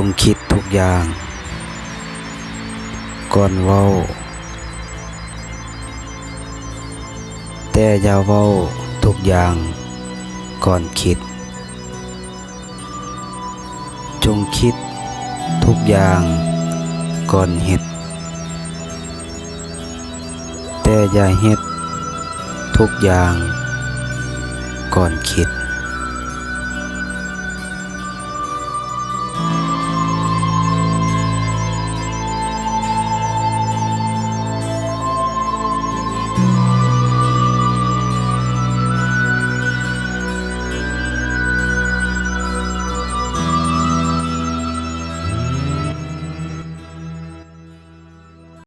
ຈົ່ງຄິດທຸກຢ່າງກ່ອນເວົ້າ, ແຕ່ຢ່າເວົ້າທຸກຢ່າງກ່ອນຄິດ. ຈົ່ງຄິດທຸກຢ່າງກ່ອນເຮັດ, ແຕ່ຢ່າເຮັດທຸກຢ່າງກ່ອນຄິດ.